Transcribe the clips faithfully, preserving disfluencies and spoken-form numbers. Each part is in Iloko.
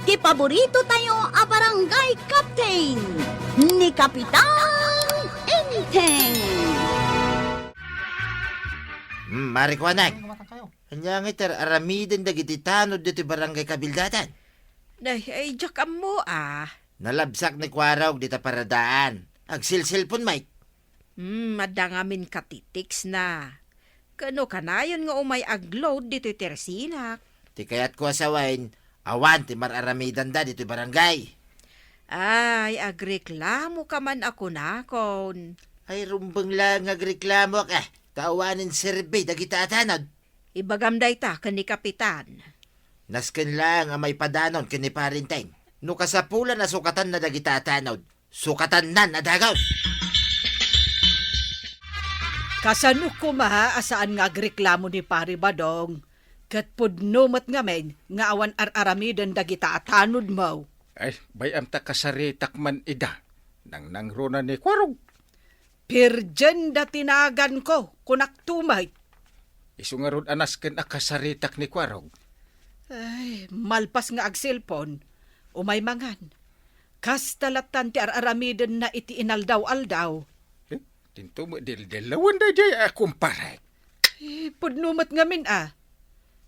ti paborito tayo a barangay captain, ni Kapitan Enteng. Hmm, Mari Kuanak. Ania nga iti ar-aramiden dagiti tanod ditoy barangay kabildatan? Nay, ay, diak ammo, ah. Nalabsak ni Kuarog dita paradaan. Agsilsilpon met. Hmm, adda ngamin katitiksna. Kano kanayon nga umay agload ditoy tersinak. Ti kayatko a sawen, awan ti mar-aramidenda ditoy barangay. Ay, agreklamo ka man a kunakon. Ay, rumbeng laeng nga agreklamoak, ah. Ta awanen serbi dagita a tanod. Ibagam dayta ken ni Kapitan. Nasken laeng a maipadanon ken ni Pari Enteng. No kasapulan a sukatanna dagita a tanod, sukatannan a dagus. Kasano koma a saan nga agreklamo ni Pari Badong, ket pudno met ngamin nga awan ar-aramiden dagita a tanodmo? Ay, bay-am ta kasaritak man ida. Nangnangruna ni Kuarog. Pirgen da ti naganko, kunak tumay. Isu ngarud a nasken a kasaritak ni Kuarog. Ay, malpas nga agselpon, umay mangan. Kasta lattan ti ar-aramidenna iti inaldaw-aldaw. Eh, dinto met dildil lawen daydiay a kumparek. Eh, pudno met ngamin a.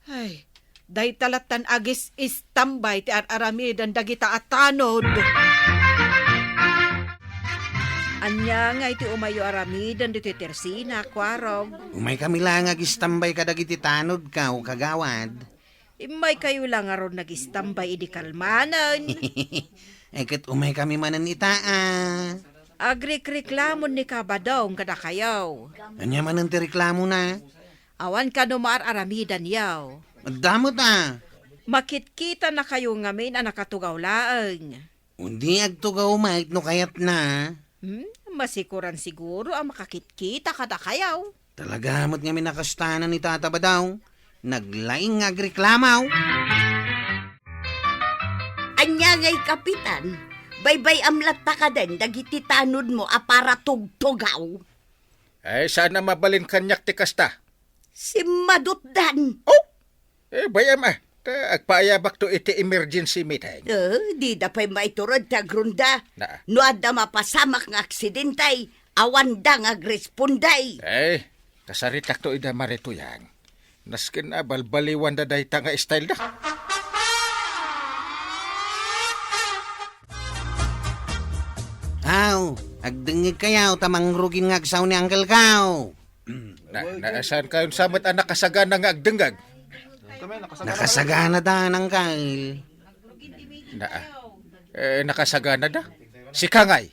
Ay, dayta lattan agis-istambay ti ar-aramiden dagita a tanod. Ania ngay ti umayyo aramiden ditoy tersinak, Kuarog? Umaykami laeng agistambay kadagiti tanodko, kagawad. Immaykayo la ngarud nagistambay idi kalmanen. Ay, ket umaykami manen ita a. Agrikreklamon ni Kabadong kadakayo. Ania manen ti reklamona? Awan kano maar-aramidanyo. Adda met a. Makitkitanakayo ngamin a nakatugaw laeng. Undi agtugaw met no kayatna. Hmm, masikoran siguro a makakitkita kadakayo. Talaga met ngamin a kasta ni Tata Badong. Naglaing nga agreklamo. Ania ngay, Kapitan? Baybay-am latta kaden dagiti tanodmo a para tugtugaw? Ay, saan a mabalin kaniak ti kasta. Simmadutdan. Oh! Eh, bay-am a. Ta agpaayabakto iti emergency meeting. Eh, dida pay maiturod ti agronda. Na. No adda mapasamak nga aksidente, awanda nga agresponde. Eh, kasaritakto ida, Mari Tuyang. Nasken a balbaliwanda dayta nga style da. Aw, agdengngegkayo ta mangrugin nga agsao ni Uncle ko. Na, na, saan kayon sa met a nakasagana nga agdengngeg? Nakasagana da, Uncle. Na, eh, nakasagana da? Sika ngay?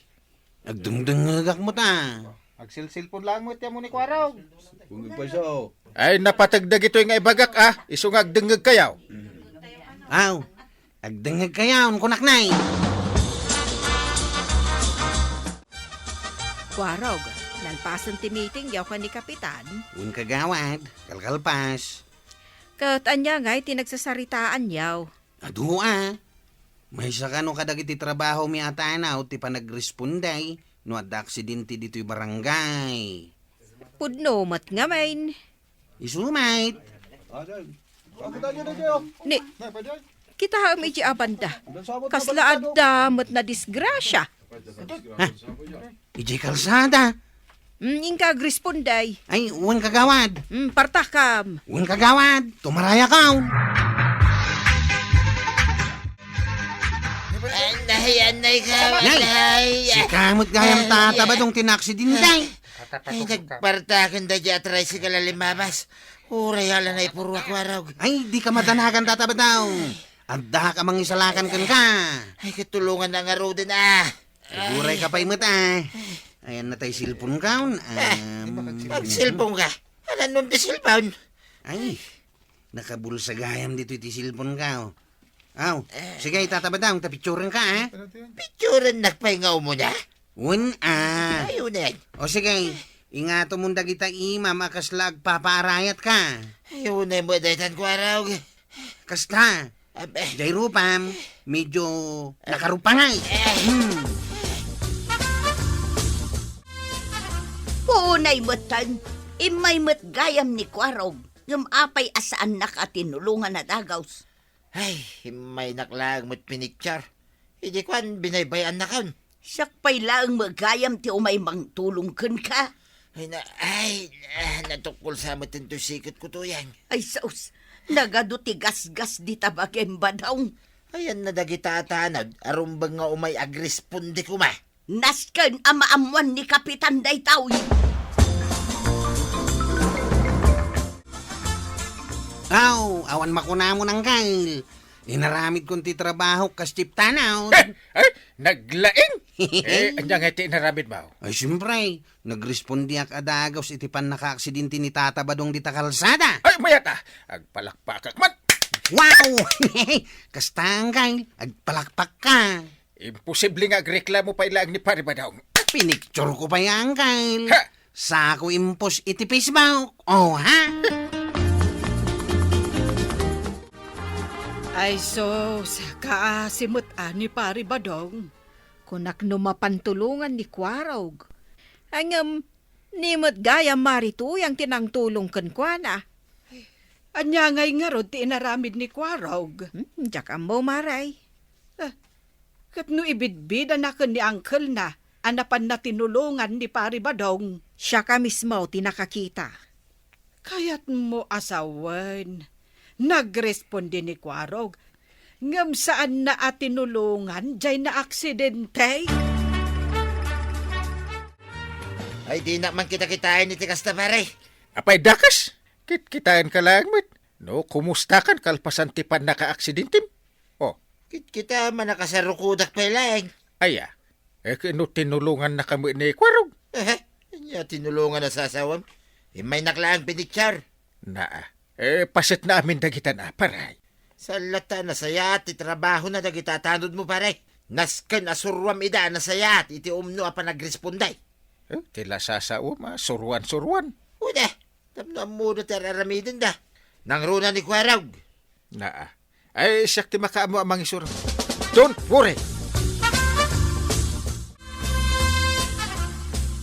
Agdengdengngegak met a. Agsilsilpon laeng met ti ammo ni Kuarog. Kung ipasa, oh. Ay, napateg dagitoy nga ibagak, ah. Isu nga agdengngegkayo. Aw, agdengngegkayo, kunak nay. Kuarog, nalpasen ti meetingyo ken ni Kapitan. Wen, kagawad, kalkalpas. Ket ania ngay ti nagsasaritaanyo? Adu a. Maysa kano kadagiti trabahomi a tanod ti panagresponde no adda aksidente ditoy barangay. Pudno met ngamin. Isu met. Ni, kitaem iti a banda. Kasla adda met nadisgrasia. Ha? Idiay kalsada. Mm, inka agresponde. Ay, wen, kagawad. Mm, partakam. Wen, kagawad. Tumarayakaw. Anay, anay, kagawad. Nay, anay. Sika met gayam, Tata Badong, ti naaksidente. Ay, nagpartaken daydiay a tricycle a limabas. Uray ala naipuruak, Kuarog. Ay, dika madanagan, Tata Badong. Addaak a mangisalakan kenka. Ay, katulongan na ngaruden, ah. Aguray ka pay met, ah. Ayan na tay cellphone ka, um, agcellphone ka? Ania nun ti cellphone? Ay, nakabulsa gayam ditoy ti cellphone ka, oh. Aw, sige, Tata Badong, ta picturen ka, ah. Picturennak pay nga umuna? Wen, ah. Ay, unen. O sige, ingatomon dagita imam a kasla agpapaarayat ka. Ay, unen mo daytan, Kuarog. Kasta, Abe. Jay rupam, medyo nakarupangay. Hmm. Unay metten, immay met gayam ni Kuarog, ngem apay a saannak a tinulongan a dagus? Ay, immaynak laeng met piniktiar. Idi kuan, binaybay-annakon. Siak pay laeng met gayam ti umay mangtulong kenka. Ay, na, ay, ah, natukkol sa met intoy siketko, Tuyang. Ay, sus, nagadu ti gasgas dita bagim, Badong. Ayanna dagita a tanod, a rumbeng nga umay agresponde koma. Nasken a maammoan ni Kapitan daytoy. Aw, awan makunamon, Angkel. Inaramidkon ti trabahok kas chief tanod. Eh, eh, naglaing? Eh, ania ngay ti inaramidmo? Ay, siyempre, nagrespondiak a dagus iti pannakaaksidente ni Tata Badong dita kalsada. Ay, mayat a! Agpalakpakak man! Wow! Kasta, Angkel, agpalakpak ka. Imposible nga agreklamo pay laeng ni Pari Badong. Pinicture ko pay, Angkel. Ha? Sako impos iti Facebook. Oh, ha? Ay sus, kaasi met a ni Pari Badong. Kunak no mapan tulongan ni Kuarog. Ngem, ni met gayam Mari Tuyang ti nangtulong kenkuana. Ania ngay ngarud ti inaramid ni Kuarog? Hmm, diak ammo, Mari. Ah, ket no ibidbidana ken ni angkelna a napanna tinulongan ni Pari Badong? Siak a mismo ti nakakita. Kayatmo a sawen, nagresponde ni Kuarog, ngem saanna a tinulongan diay naaksidente. Ay, dinak man kitakitaen iti kasta, pare. Apay, dakes? Kitkitaenka laeng met. No, kumustakan kalpasan ti pannakaaksidentem? Oh. Kitkita, manakasarukodak pay laeng. Aya, eh, ket no tinulongannaka met ni Kuarog? Ehe, ania tinulongan a sasawem? Immaynak laeng piniktiar. Naa, eh, paset na amin dagitan a, pare. Saan latta a nasayaat ti trabahona dagita tanodmo, pare. Nasken a suruam ida a nasayaat iti umno a panagresponde. Eh, ti la sasawem a suruan-suruan. Uda, tapno ammoda ti ar-aramidenda. Nangruna ni Kuarog. Naa. Ay, siak ti makaammo a mangisuro. Don't worry!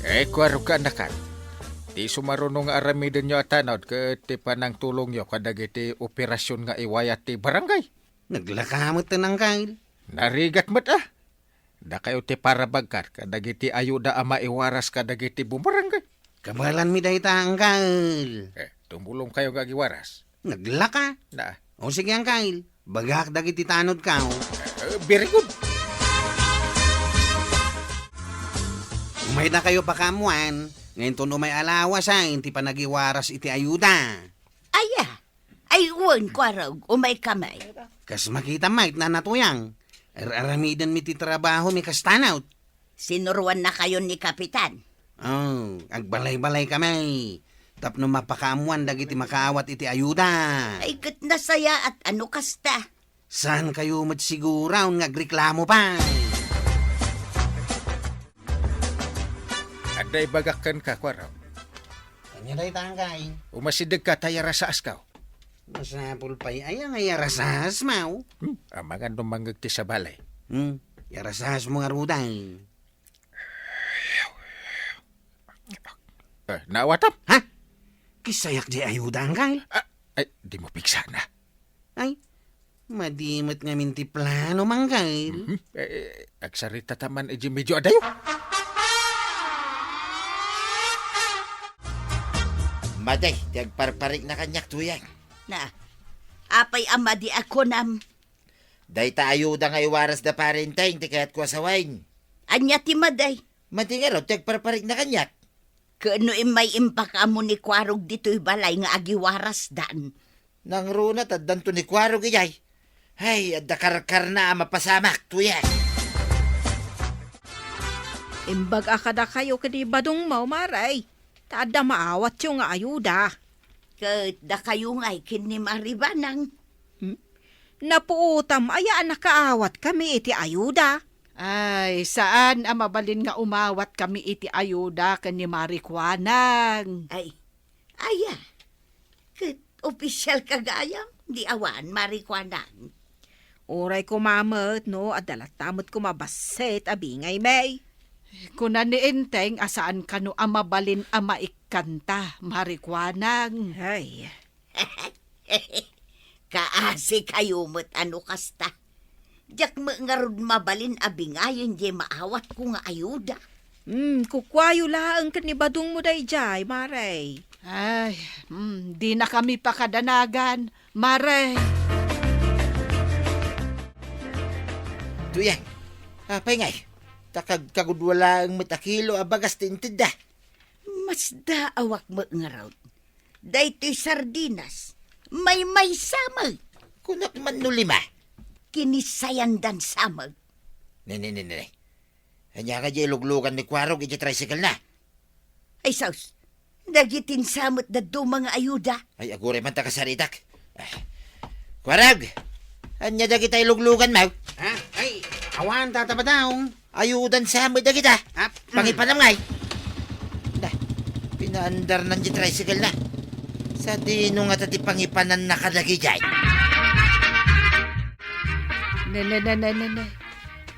Eh, Kuarog ken annakan. Ti sumaruno nga aramidenyo a tanod ket ti panangtulongyo kadagiti operasyon nga iwayat ti barangay. Naglaka met ti nangkail. Narigat met, ah. Dakayo ti parabagkat kadagiti ayuda a maiwaras kadagiti bumarangay. Kabaelanmi dayta, Angkel. Eh, tumulongkayo nga agiwaras. Naglaka? Na. O sige, Angkel. Bagak dagiti tanodko. Eh, very good. Umaydakayo pakaammoan, nga inton umay a lawas, ah, iti panagiwaras iti ayuda. Aya, Ay, wen, Kuarog, umaykami. Kas makitam met, Nana Tuyang, ar-aramidenmi ti trabahomi kas tanod. Sinuruannakayon ni Kapitan. Oh, agbalay-balaykami. Tapno mapakaammoan dagiti makaawat iti ayuda. Ay, ket nasayaat, ano kasta? Saankayo met siguron nga agreklamo pay? Adda ibagak kenka, Kuarog. Ania dayta, Angkel? Umasidegka ta yarasaaska. Masapul pay aya nga yarasaasmo? Hmm, amangan no mangngeg ti sabali. Hmm, yarasaasmo ngaruden. Eh, naawatam? Ha? Kisayak diay ayuda, Angkel? Ah, ay, dimo pigsana. Ay, madi met ngamin ti plano, Angkel. Mhm. Eh, eh, agsarita ta man iti medyo adayo. Madi ti agparparikna kaniak, Tuyang. Na, apay a madi a kunam? Dayta ayuda nga iwarasda Pare Enteng ti kayatko a sawen. Ania ti madi? Madi ngarud ti agparparikna kaniak. Ket no immay impakaammo ni Kuarog ditoy balay nga agiwarasdan. Nangruna ta addanto ni Kuarog idiay. Ay, adda karkarna a mapasamak, Tuyang. Imbag-ak kadakayo ken ni Badongmo, Mari, ta adda maawatyo nga ayuda. Ket dakayo ngay ken ni Mari Banang. Hmm? Napuotam aya a nakaawatkami iti ayuda? Ay, saan a mabalin nga umawatkami iti ayuda ken ni Mari Kuanang. Ay, aya. Ket opisialka gayam, di awan, Mari Kuanang. Uray koma met no adda latta met koma bassit a bingaymi. Kuna ni Enteng a saan kano a mabalin a maikkanta, Mari Kuanang. Ay. Kaasikayo met a no kasta. Diak met ngarud mabalin a bingayen diay maawatko nga ayuda. Hmm, kukuayo laeng ken ni badongmo daydiay, Mare. Ay, hmm, dinakami pakadanagan, Mare. Tuyang, apay ngay? Ta kagkagudua laeng met a kilo a bagas ti intedda. Masdaawak met ngarud. Daytoy sardinas, maymaysa met. Kunak man no lima. Kinisayandan sa met. Ne, ne, ne, ne, ne. Ania nga diay iluglugan ni Kuarog idiay tricycle na? Ay, sus. Dagiti sa met dadduma nga ayuda. Ay, aguray man ta kasaritak. Ah. Kuarog! Ania dagita ilugluganmo? Ha? Ay, awan, Tata Badong. Ayudan sa met dagita. Ap-, mm. Pangipanam ngay. Da, pinaandarnan di tricycle na. Sadino ngata ti pangipananna kadagijay? Ne, ne, ne, ne, ne, ne.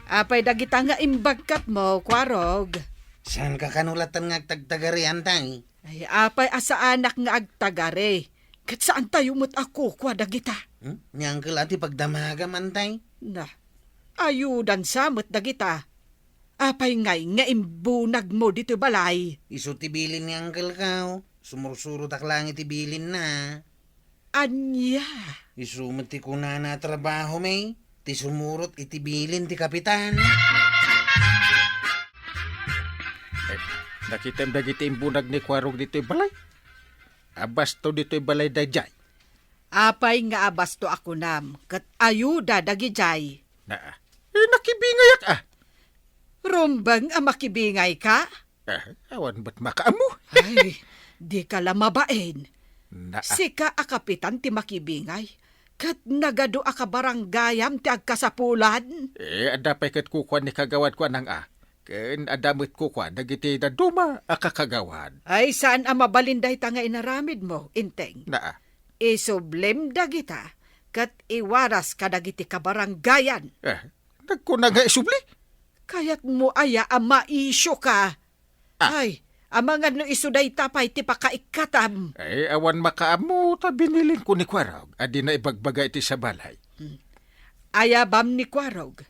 Apay dagita nga imbagkatmo, Kuarog? Saanka kano latta nga agtagtagari, Antay? Ay, apay a saanak nga agtagari? Ket saantayo met a kukua dagita. Hmm? Ni Uncle a ti pagdamagam, Antay? Na, ayudan sa met dagita. Apay ngay nga imbunagmo ditoy balay? Isu ti bilin ni Uncle ko. Sumursurotak laeng iti bilinna. Ania? Isu met ti kunana a trabaho, may ti sumurot iti bilin ti kapitan. Eh, nakitam dagiti imbunag ni Kuarog ditoy balay? Abasto ditoy balay daydiay. Apay nga abasto a kunam, ket ayuda dagijay. Naa. Eh, nakibingayak a. Rumbeng a makibingayka? Ah, awan met makaammo. Ay, dika la mabain. Naa. Sika a kapitan ti makibingay, ket nagadu a kabarangayam ti agkasapulan. Eh, adda pay ket kukuan ni kagawadko a nang-a. Ken adda met kukua dagiti dadduma a kakagawad. Ay, saan a mabalin dayta nga inaramidmo, Inteng. Naa. Isublim dagita, ket iwaras kadagiti kabarangayan. Eh, nagkuna nga isubli? Kayatmo aya a maisioka? Ah. Ay, amangan no isu dayta pay ti pakaikkatam. Eh, awan makaammo ta binilinko ni Kuarog a dina ibagbaga iti sabalay. Hmm. Ayabam ni Kuarog.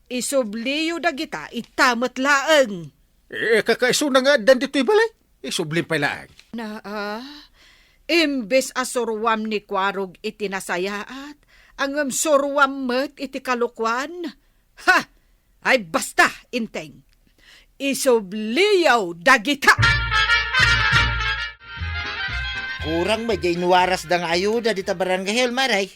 Isubliyo dagita ita met laeng. Eh, kakaisuna nga addan ditoy balay. Isublim pay laeng. Naa, imbes a suruam ni Kuarog iti nasayaat, ngem suruam met iti kalokuan. Ha! Ay, basta, Inteng. Isubliyo dagita! Kurang met diay inwarasda nga ayuda dita barangay hall, Mare.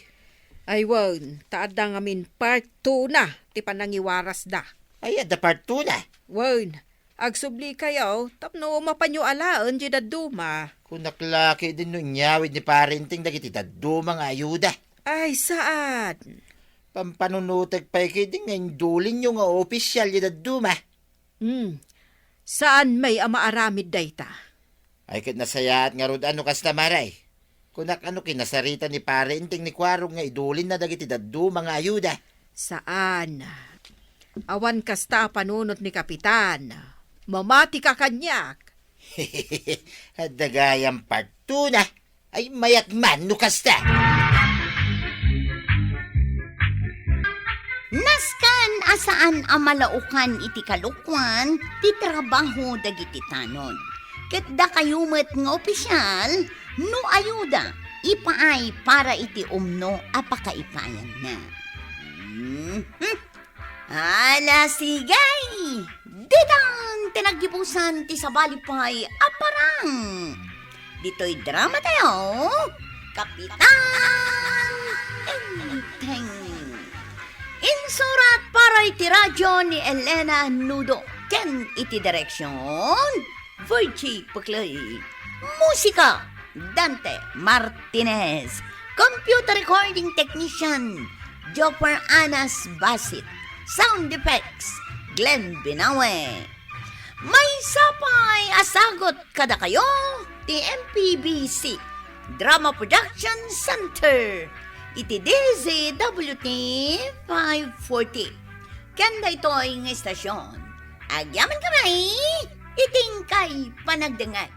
Ay, wen, ta adda ngamin part two na ti panangiwarasda. Ay, adda part two na? Wen, agsublikayo tapno mapanyo alaen diay dadduma. Kunak la ketdin no inyawid ni Pare Inteng dagiti dadduma nga ayuda. Ay, saan? Pampanunotek pay ketdin nga indulinyo nga opisial diay dadduma. Hmm. Saan may a maaramid dayta? Ay, ket nasayaat ngarud a no kasta, Mare. Kunak a no kinasarita ni Pare Inteng ni Kuarog nga idulinna dagiti dadduma nga ayuda. Saan. Awan kasta a panunot ni Kapitan. Mamatika kaniak. Adda gayam part two na. Ay, mayat man no kasta. Nasken a saan a malaokan iti kalokuan ti trabaho dagiti tanod. Ket dakayo met nga opisial, no ayuda, ipaay para iti umno a pakaipayanna. Hmm. Ala, sige! Ditan ti naggibusan ti sabali pay a parang. Ditoy drama tayo, Kapitan Enteng. Insurat para iti radyo ni Elena Nudo ken iti direksyon, Virgie Puclay. Musika, Dante Martinez. Computer recording technician, Jopper Anas Basit. Sound effects, Glenn Binawe. Maysa pay a sagut kadakayo ti M P B C Drama Production Center iti D Z W T five forty. Ken daytoy nga istasyon, agyamankami iti inkay panagdengngeg.